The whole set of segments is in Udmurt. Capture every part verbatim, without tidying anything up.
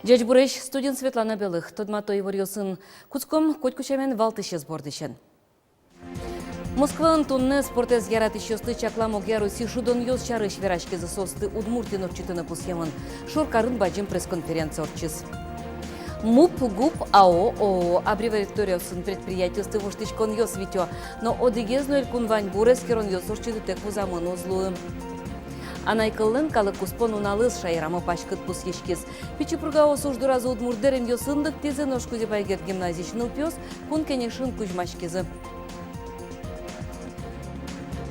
Ӟечбуресь, студиын Светлана Белых. Тодмато иворъёсын. Кутском котьку сямен валтӥсез бордысен. Москваын туннэ спортэз яратӥсьёсты чаклам огъя Россиысь шудонъёс сярысь вераськизы. Соосты Удмуртиын ортчытыны пусъемын. Шоркарын бадӟым пресс-конференция ортчиз. МУП, ГУП, АО, ООО аббревиатураосын предприятиосты воштӥськонъёс витё. Но одӥгез но элькун ваньбур эскеронъёс ортчытытэк вузамын уз луы. Анай кыллэн калык куспо нуналыз шаерамы паськыт пусйиськиз. Пичи Пургаос уж доразы удмурт дэремъёсын лыктӥзы, нош Кузебай Герд гимназиысь нылпиос Кун Кенешын кузьмаськизы.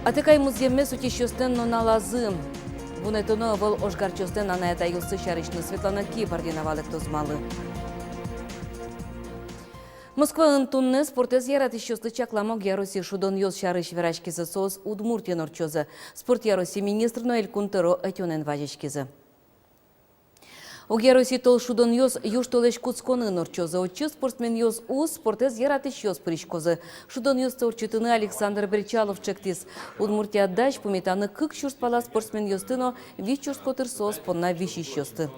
Атыкай музъеммес утисьёслэн нуналазы. Вунэтоно ӧвӧл ожгарчиослэн анай-атайёссы сярысь но. Светлана Кибардина валэктоз, малы. Москваын туннэ спортэз яратӥсьёсты чаклам огъя Россиысь шудонъёс сярысь вераськизы. Соос Удмуртиын ортчозы. Спортъя Россиысь министр но Элькун тӧро ӧтёнэн вазиськизы. Огъя Россиысь тол шудонъёс южтолэзь кутсконын ортчозы. Отчы спортсменъёс уз, спортэз яратӥсьёс пыриськозы. Шудонъёсты ортчытыны Александр Бречалов ӵектӥз. Удмуртия дась пумитаны кык сюрс пала спортсменъёсты но вить сюрс котыр соос понна висисьёсты.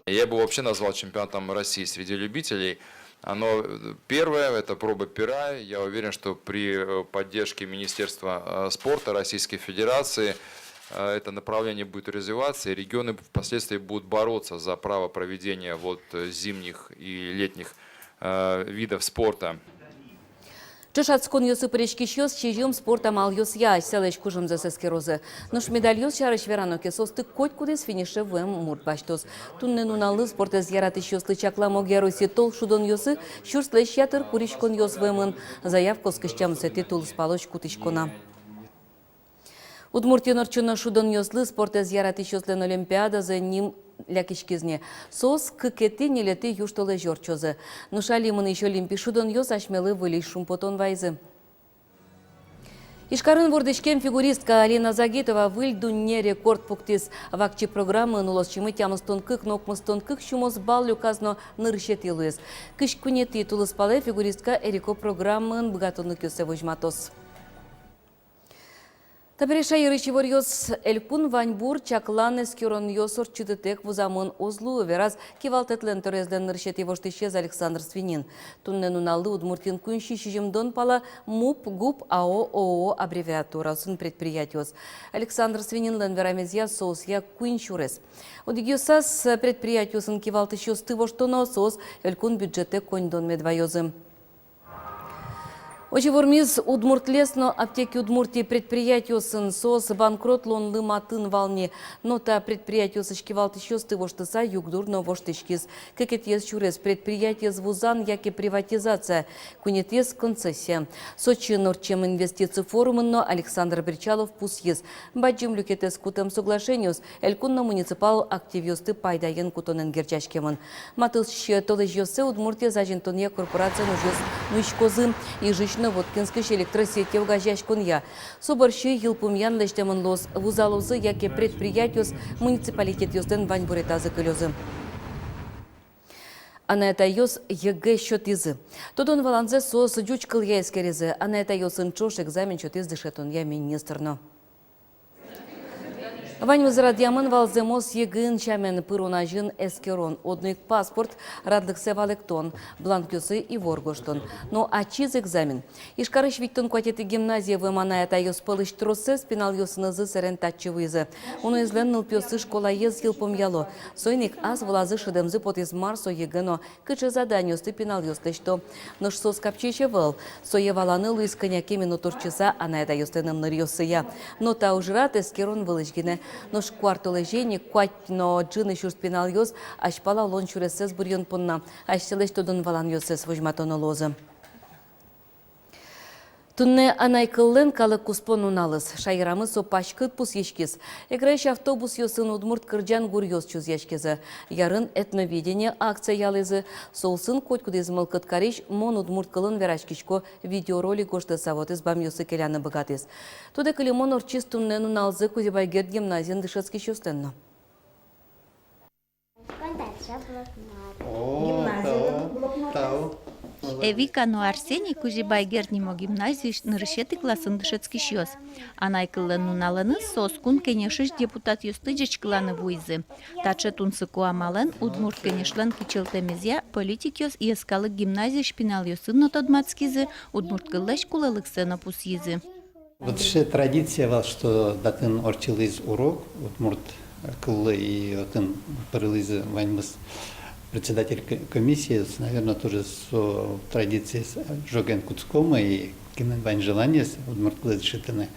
Я бы вообще назвал чемпионатом России среди любителей. Оно, э, первое, это проба пера. Я уверен, что при, э, поддержке Министерства, э, спорта Российской Федерации, э, это направление будет развиваться, и регионы впоследствии будут бороться за право проведения вот, э, зимних и летних, э, видов спорта. Ӵошатсконъёсы пыриськисьёс сизьым спорт амалъёсъя асьсэлэсь кужымзэс эскерозы. Нош медальёс сярысь верано ке, соосты котькудӥз финише вуэм мурт басьтоз. Туннэ нуналлы спортэз яратӥсьёслы чаклам огъя Россиысь тол шудонъёсы сюрслэсь ятыр куриськонъёс вуэмын. Заявкаос кызь тямысэтӥ тулыспалозь кутӥсько на. Удмуртиын ортчоно шудонъёслы спортэз яратӥсьёслэн олимпиадазы ним лякиськиз ни. Соос кыкетӥ-ньылетӥ южтолэзе ортчозы. Нош али мынӥсь олимпи шудонъёс асьмелы выльысь шумпотон вайизы. Ижкарын вордӥськем фигуристка Алина Загитова выль дунне рекорд пуктӥз. Вакчи программаын улосчимы тямыстон кык но укмыстон кык сюмос балл люказ но нырысетӥ луиз. Кызь куинетӥ тулыспалэ фигуристка эрико программаын быгатонлыкъёссэ возьматоз. Табере шаерысь иворъёс. Элькун ваньбур чаклан-эскеронъёс ортчытытэк вузамын уз луы, вераз кивалтэтлэн тӧроезлэн нырысетӥ воштӥсез Александр Свинин. Туннэ нуналлы Удмуртиын куинь сю сизьымдон пала МУП, ГУП, АО, ООО аббревиатураосын предприятиос. Александр Свининлэн верамезъя, соосъя куинь сюрес. Одӥгъёсаз предприятиосын кивалтӥсьёсты воштоно, соос элькун бюджетэ коньдон мед ваёзы. Озьы вормиз «Удмуртлес» но «Аптеки Удмуртии» предприятиосын. Соос банкрот луонлы матын вал ни. Но та предприятиосысь кивалтӥсьёсты воштыса, югдур но воштӥськиз. Кыкетӥез сюрес — предприятиез вузан яке приватизация, куинетӥез — концессия. Сочиын ортчем инвестици форумын но Александр Бречалов пусйиз: бадӟым люкетэз кутэм соглашениос элькун но муниципал активъёсты пайдаен кутонэн герӟаськемын. Матысь толэзьёссэ Удмуртиез азинтонъя корпорациен ужъёс нуиськозы Ижысь но Воткинскысь электросетье огазеяськонъя. Со бӧрсьы йылпумъян лэсьтэмын луоз: вузалозы яке предприятиос муниципалитетъёслэн ваньбуретазы кылёзы. Анай-атайёс ЕГЭ сётӥзы. Тодон-валанзэс соос ӟуч кылъя эскеризы. Анай-атайёсын ӵош экзамен сётӥз дышетонъя министр но. Ваньмыз радъямын вал зэмос ЕГЭ-ын сямен: пырон азьын эскерон, одно ик паспорт, радлыксэ валэктон, бланкъёсы ивор гожтон. Но ачиз экзамен. Ижкарысь витьтон куатетӥ гимназие вуэм анай-атайёс пӧлысь тросэз пиналъёсынызы сэрен татчы вуизы. Уноезлэн нылпиоссы школаез йылпумъяло. Соин ик ас вылазы шӧдэмзы потӥз, мар со ЕГЭ но кыӵе заданиосты пиналъёс лэсьто. Нош соос капчиесь ӧвӧл. Сое валаны луиз кӧня ке минут ортчыса анай-атайёслэн ымныръёссыя. Но та ужрад эскерон вылысь гинэ. Нош куартолэзе ини куать но ӝыны сюрс пиналъёс азьпала улон сюрессэс быръён понна асьсэлэсь тодон-валанъёссэс возьматоно луозы. Туннэ анай кыллэн калык куспо нуналыз. Шаерамы со паськыт пусйиськиз. Эграысь автобусъёсын удмурт кырӟан гуръёс чузъяськизы. Ярын «Этновидение» акция ялӥзы. Со улсын котькудӥз мылкыд карись «Мон удмурт кылын вераськисько» видеоролик гожтыса вотэс бамъёсы келяны быгатӥз. Тодэ кылемон ортчиз туннэ нуналзэ Кузебай Герд гимназиын дышетскисьёслэн но. О, гимназиялэн тау, блокнот. Тау. Эвика но Арсений Кузебай Герд нимо гимназиысь нырысетӥ классын дышетскисьёс. Анай кыллэн нуналэныз соос Кун Кенешысь депутатъёсты ӟечкыланы вуизы. Таӵе тунсыко амалэн, Удмурт Кенешлэн кичӧлтэмезъя, политикъёс йӧскалык гимназиысь пиналъёсын но тодматскизы, удмурт кыллэсь кулэлыксэ но пусйизы. Вот сыӵе традиция вал, что татын ортчылӥз урок удмурт кыллы, и отын пырылӥзы ваньмыз председатель ко-, комиссии, наверно, тоже со традициез ӝоген кутскомы, и кинлэн вань желаниез удмурт кылэз дышетыны,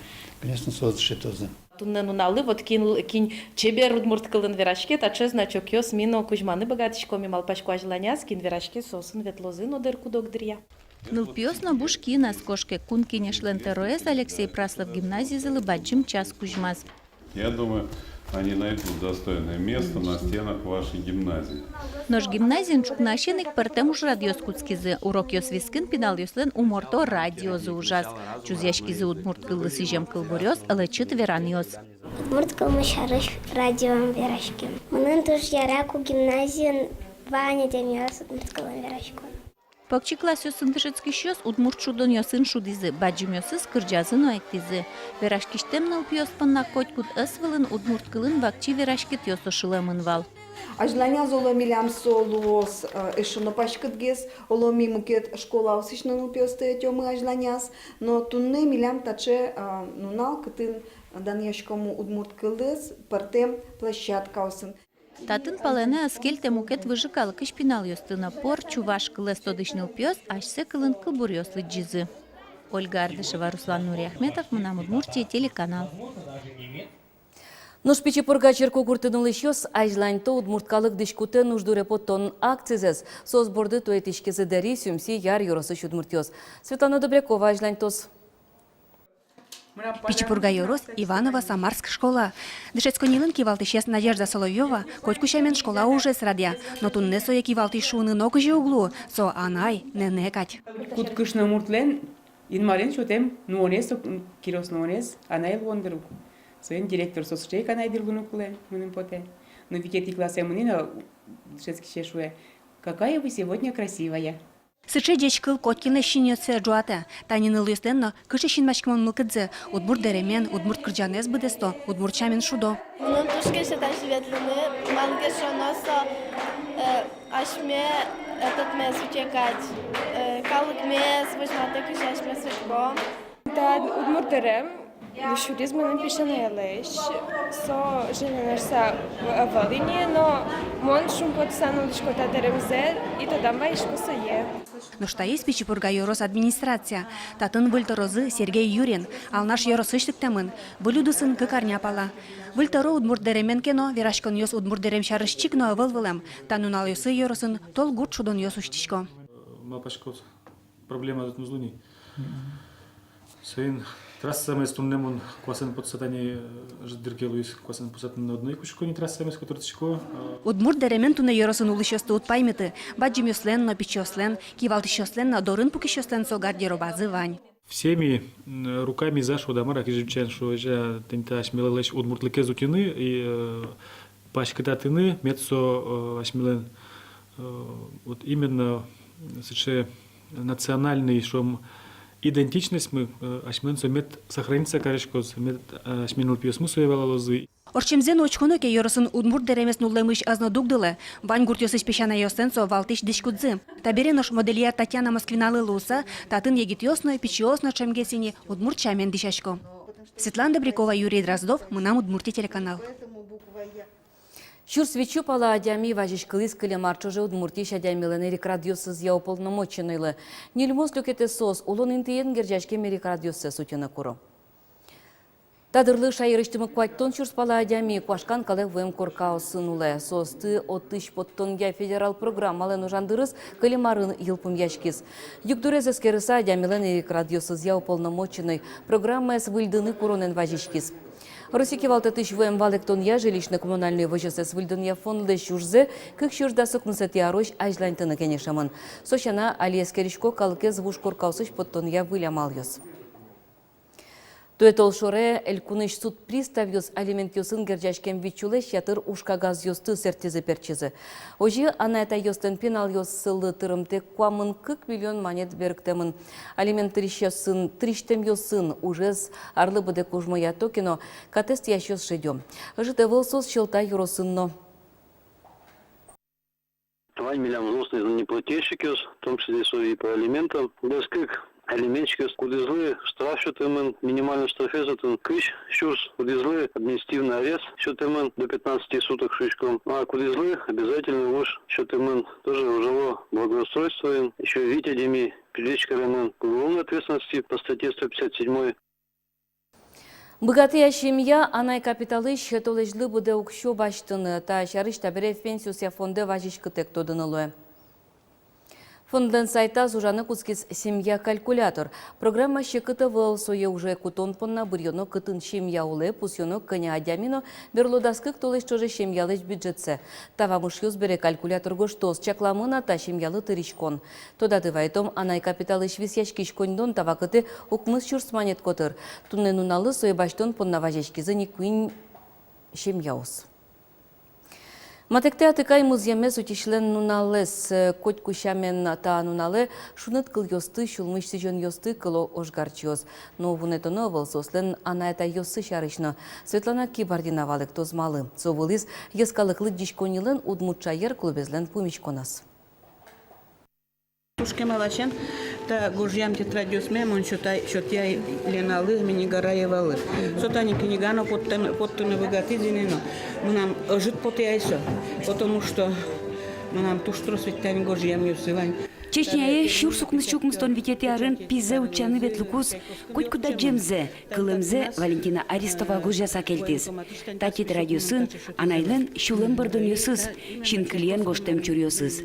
конечно, соос дышетозы. Туннэ нуналлы вот кин, кин чебер удмурт кылын вераське, таӵе значокъёс ми но кузьманы быгатӥськом, ми малпаськом, азьланяз кин вераське, соосын ветлозы но дыр куд-ог дыръя. Нылпиос но буш киын ас кошке. Кун Кенешлэн тӧроез Алексей Праслов гимназизылы бадӟым час кузьмаз. Я думаю, они найдут достойное место на стенах вашей гимназии. Нош гимназиын ӵукнасен ик пӧртэм ужрадъёс кутскизы. Урокъёс вискын пиналъёслэн уморто радиозы ужаз. Чузъяськизы удмурт кыллы сӥзем кылбуръёс, лэчыт веранъёс. Удмурт кылмы сярысь радиоын вераськем. Мыным туж яра, ку гимназиын вань адямиос удмурт кылын верасько. Покчи классъёсын дышетскисьёс удмурт шудонъёсын шудӥзы, бадӟымъёсыз кырӟазы но эктӥзы. Вераськисьтэм нылпиос понна котькуд ӧс вылын удмурт кылын вакчи вераськетъёс ошылэмын вал. Азьланяз, оло, милям со луоз, э, эшшо но паськытгес, оло, ми мукет школаосысь но нылпиосты ӧтёмы азьланяз, но туннэ милям таӵе, э, нунал, кытын данъяськомы удмурт кылыз пӧртэм площадкаосын. Татын палэнэ ӧз кельтэ мукет выжы калыкысь пиналъёсты но. Пор чуваш кылэз тодӥсь нылпиос асьсэ кылын кылбуръёс лыдӟизы. Ольга Ардашева, Руслан Нуриахметов, «Мынам Удмуртие» телеканал. Нош Пичи Пурга черкогуртын улӥсьёс азьланьто удмурт калык дӥськутэн уж дуре поттон акцизэс. Соос борды туэтӥськизы Дэри, Сюмси, Яр ёросысь удмуртъёс. Светлана Добрякова азьланьтоз. Пичи Пурга ёрос, Иваново-Самарск школа. Дышетсконнилэн кивалтӥсез Надежда Соловьёва котьку сямен школа ужез радъя. Но туннэ сое кивалтӥсь шуыны нокызьы уг луы, со анай, нэнэ кадь. Куд кышномуртлэн Инмарен сётэм нуонэз, со, м, кирос нуонэз, анай луон дыр ук. Соин директор со сыӵе ик анай, дыр, луыны кулэ, мыным потэ. Но витетӥ классэ мынӥ но, дышетскисе шуэ: «Какая вы сегодня красивая!» Сыӵе ӟеч кыл котькинлэсь синъёссэ ӝуатэ. Тани нылъёслэн но кыӵе синмаськымон мылкыдзы: удмурт дэремен, удмурт кырӟанэз быдэсто, удмурт сямен шудо. Мыным туж кельше тазьы ветлыны, малы ке шуоно, со, э, асьме, э, тэтмес утё кадь, э, калыкмес возьматэ, кызьы асьмеос утько. Та удмурт дэрем сюриз мыным песянаелэсь. Со женьыны шуыса ӧвӧл ини, но мон шумпотыса нуллӥсько та дэремзэ и тодам вайисько сое. Нош таиз Пичи Пурга ёрос администрация. Татын выль тӧрозы Сергей Юрин, Алнаш ёросысь лыктэмын, выль удысын кык арня пала. Выль тӧро удмурт дэремен ке но, вераськонъёс удмурт дэрем сярысь чик но ӧвӧл вылэм. Та нуналъёсы ёросын тол гурт шудонъёс усьтӥсько. Малпасько, проблема татын уз луы ни. Соин трассамес туннэ мон куасэн потыса, тани, э, ӧжыт дыр ке луиз, куасэн потыса туннэ одно ик учко ни, трассамес котыртӥсько, э. Удмурт дэремен туннэ ёросын улӥсьёсты уд паймыты. Бадӟымъёслэн но, пичиослэн, кивалтӥсьёслэн но, дорын пукисьёслэн со гардеробазы вань. Всеми, м, руками за, шуод-а, мар-а, кызьы ӟуч сямен шуо, за, тӥни та асьмелэсь удмуртлыкез утьыны и, э, паськытатыны, мед со, э, асьмелэн, э, вот именно сыӵе национальный, шуом, идентичностьмы, э, асьмелэн со мед сохраниться кариськоз, мед, э, асьме нылпиосмы сое валалозы. Ортчемзэ но учконо ке, ёросын удмурт дэремез нуллэмысь ӧз но дугдылэ. Вань гуртъёсысь песянайёслэн со валтӥсь дӥськутсы. Табере нош модельер Татьяна Москвиналы луыса, татын егитъёс но, пичиос но ӵемгес ини удмурт сямен дӥсясько. Светлана Добрякова, Юрий Дроздов, «Мынам Удмуртие» телеканал. Сюрс витьсю пала адями вазиськылӥз кылем ар ӵоже Удмуртиысь адямилэн эрикрадъёсызъя уполномоченнойлы. Ньыльмос люкетэз соос улон интыен герӟаськем эрикрадъёссэс утьыны куро. Та дырлы шаерысьтымы куатьтон сюрс пала адями куашкан калэ вуэм коркаосын улэ. Соосты отысь поттонъя федерал программалэн ужан дырыз кылем арын йылпумъяськиз. Югдурез эскерыса, адямилэн эрикрадъёсызъя уполномоченной программаез выльдыны куронэн вазиськиз. Россия кивалтэтысь вуэм валэктонъя жилищно-коммунальной возёсэз выльдонъя фондлэсь ужзэ кык сюрс дас укмысэтӥ арозь азьланьтыны кенешемын. Со сяна, али эскерисько калыкез вуж коркаосысь поттонъя выль амалъёс. Туэ толшоре элькунысь суд приставъёс алиментъёсын герӟаськем вить сюлэсь ятыр ужкагазъёсты сэрттӥзы-пертчизы. Озьы анай-атайёслэн пиналъёссылы тырымтэк куамын кык миллион манет берыктэмын. Алимент тырисьёсын, тырисьтэмъёсын ужез арлы быдэ кужмоятоке но, катэз тӥясьёс шедё. Ӧжыт ӧвӧл соос Сьӧлта ёросын но. Вань милям злостный неплательщикъёс, в том числе со и по алиментам. Дас кык алиментщикъёс, кудӥзлы штраф сётэмын, минимальный штрафез отын кызь сюрс, кудӥзлы административный арест сётэмын до пятнадцати суток шуиськом, а кудӥзлы обязательно уж сётэмын тоже ужало благоустройствоен, ещё вить адями привлечь каремын к уголовной ответственности по статье сто пятьдесят седьмой. Быгатэ-а семья анай капиталысь толэзьлы быдэ уксё басьтыны? Та сярысь табере Пенсиосъя фондэ вазиськытэк тодыны луэ. Фондлэн сайтаз ужаны кутскиз «Семья-калькулятор». Программа секыт ӧвӧл, сое уже кутон понна быръёно, кытын семья улэ, пусъёно, кӧня адями но берло дас кык толэзь ӵоже семьялэсь бюджетсэ. Та вамышъёс бере калькулятор гожтоз, чакламын-а та семьялы тыриськон. Тодады вайтом, анай капиталысь висъяськись коньдон та вакытэ укмыс сюрс манет котыр. Туннэ нуналлы сое басьтон понна вазиськизы ни куинь семьяос. Матэктэ атыкай музъемез утисьлэн нуналэз. Котьку сямен та нуналэ шуныт кылъёсты, сюлмысь сӥзёнъёсты кыло ожгарчиос. Но вунэтоно ӧвӧл соослэн анай-атайёссы сярысь но. Светлана Кибардина валэктоз, малы. Со вылӥз йӧскалык лыдӟиськоннилэн «Удмурт шаер» клубезлэн пумиськоназ. Туж кема ласянь та гожъям тетрадьёсме мон сётай, сётъяй Леналы Миннигараевалы. Со тани книга но поттыны, поттыны быгатӥз ини но. Мынам ӧжыт потэ ай со, потому что мынам туж трос ведь тани гожъямъёсы вань. Чечняе сюрс укмыс сю укмыстон витетӥ арын пизэ утчаны ветлыкуз котькуд адӟемзэ, кылэмзэ Валентина Аристова гожъяса кельтӥз. Та тетрадьёсын анайлэн сюлэм бӧрдонъёсыз, синкылиен гожтэм чуръёсыз.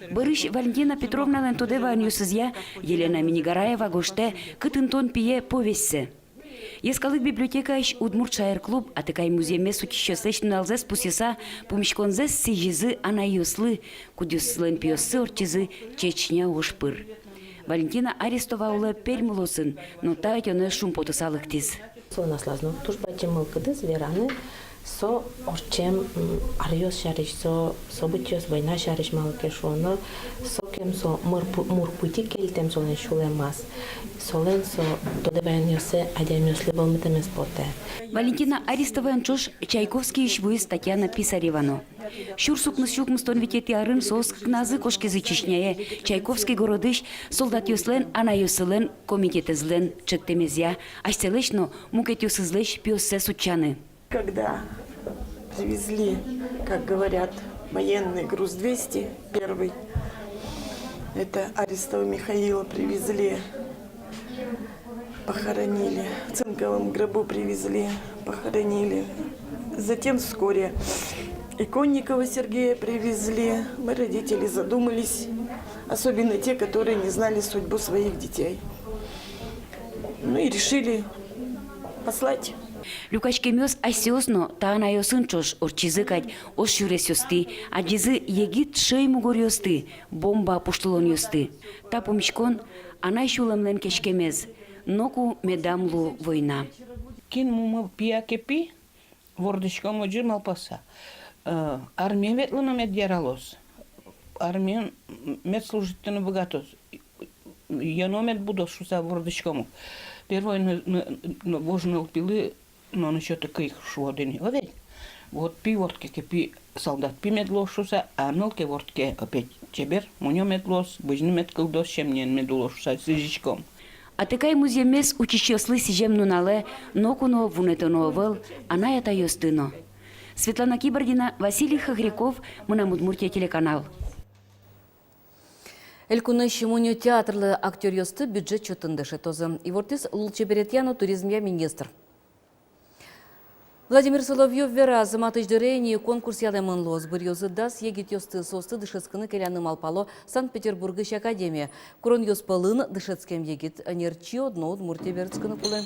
Бӧрысь Валентина Петровналэн тодэ ваёнъёсызъя Елена Миннигараева гожтэ «Кытын тон, пие» повестьсэ. Йӧскалык библиотекаысь «Удмурт шаер» клуб атыкай музъемез утисьёслэсь нуналзэс пусйыса, пумиськонзэс сӥзизы анайёслы, кудъёсызлэн пиоссы ортчизы Чечня вож пыр. Валентина Аристова улэ Пермь улосын, но та ӧтёнэз шумпотыса лыктӥз. Солэн аслаз но туж бадӟым мылкыдыз вераны со ортчем, м, аръёс сярысь, со событиос, война сярысь, малы ке шуоно, сокем со мур пу-, мур пытьы кельтэм солэн сюлэмаз. Солэн со тодэ ваёнъёссэ адямиослы вӧлмытэмез потэ. Валентина Аристоваен ӵош Чайковскийысь вуиз Татьяна Писарева но. Сюрс укмыс сю укмыстон витетӥ арын соос кыкназы кошкизы Чечняе, Чайковский городысь солдатъёслэн анайёссылэн комитетэзлэн ӵектэмезъя, асьсэлэсь но мукетъёсызлэсь пиоссэс утчаны. Когда привезли, как говорят, военный груз двести первый, это Аристова Михаила привезли, похоронили. В цинковом гробу привезли, похоронили. Затем вскоре Иконникова Сергея привезли. Мы, родители, задумались, особенно те, которые не знали судьбу своих детей. Ну и решили послать. Люкаськемъёс асьсэос но та анайёсын ӵош ортчизы кадь ош сюресъёстӥ, адӟизы егит шӧй мугоръёсты, бомба пуштылонъёсты. Та пумиськон — анай сюлэмлэн кеськемез. Ноку медам лу война. Кин мумы пияке пи, вордӥськом озьы малпаса. Э, армие ветлыны мед яралоз. Армиын мед служитьтыны быгатоз. Йӧно мед будоз шуса вордӥськом ук. Первой но, но, но вож нылпилы но нылъёсты кык шуод ини, о ведь? Вот пи вордке ке, пи солдат пи мед луоз шуса, а ныл ке вордке, опять чебер, мунё мед луоз, бызьыны мед кылдоз, семьяен мед улоз шуса сӥзиськом. Атыкай музъемез утисьёслы сӥзем нуналэ ноку но вунэтоно ӧвӧл анай-атайёсты но. Светлана Кибардина, Василий Хохряков, «Мынам Удмуртие» телеканал. Элькунысь мунё театрлы актёръёсты бюджет счётын дышетозы. Ивортӥз лулчеберетъя но туризмъя министр. Владимир Соловьёв вераз, матысь дыре ини конкурс ялэмын луоз. Быръёзы дас егитъёсты, соосты дышетскыны келяны малпало Санкт-Петербургысь академие. Куронъёс пӧлын дышетскем егит ӧнерчи одно Удмуртие берытскыны кулэ.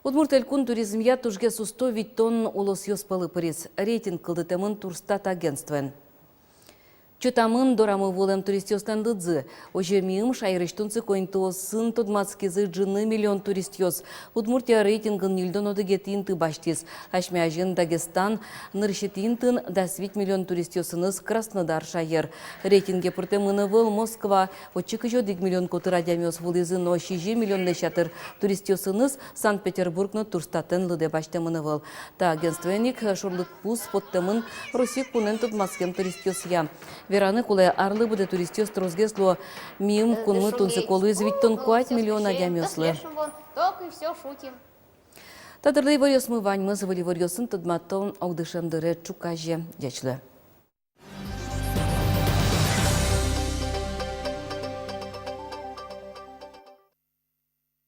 Удмурт Элькун туризмъя тужгес усто витьтон улосъёс пӧлы пыриз. Рейтинг кылдытэмын Турстат агентствоен. Чотамын дорамы вуэм туристъёслэн лыдзы. Озьы миым шаерысьтымы коньдонъёсын тодматскизы ӝыны миллион туристъёс. Удмуртия рейтингын ньыльдон одӥгетӥ инты басьтӥз. Асьме азьын Дагестан нырысетӥ интын, дас вить миллион туристъёсыныз Краснодар шаер. Рейтинге пыртэмын ӧвӧл Москва. Отчы кызь одӥг миллион котыр адямиос вуылӥзы но, сизьым миллионлэсь ятыр туристъёсыныз Санкт-Петербург но Турстатэн лыдэ басьтэмын ӧвӧл. Та агентствоен ик шорлык пус поттэмын Россия кунэн тодматскем туристъёсъя. Вераны кулэ, арлы быдэ туристъёс тросгес луо. Миым кунмы тунсыко луиз витьтон куать миллион адямиослы. Та дырлы иворъёсмы ваньмыз. Выль иворъёсын тодматом огдышем дыре ӵуказе. Ӟеч луэ.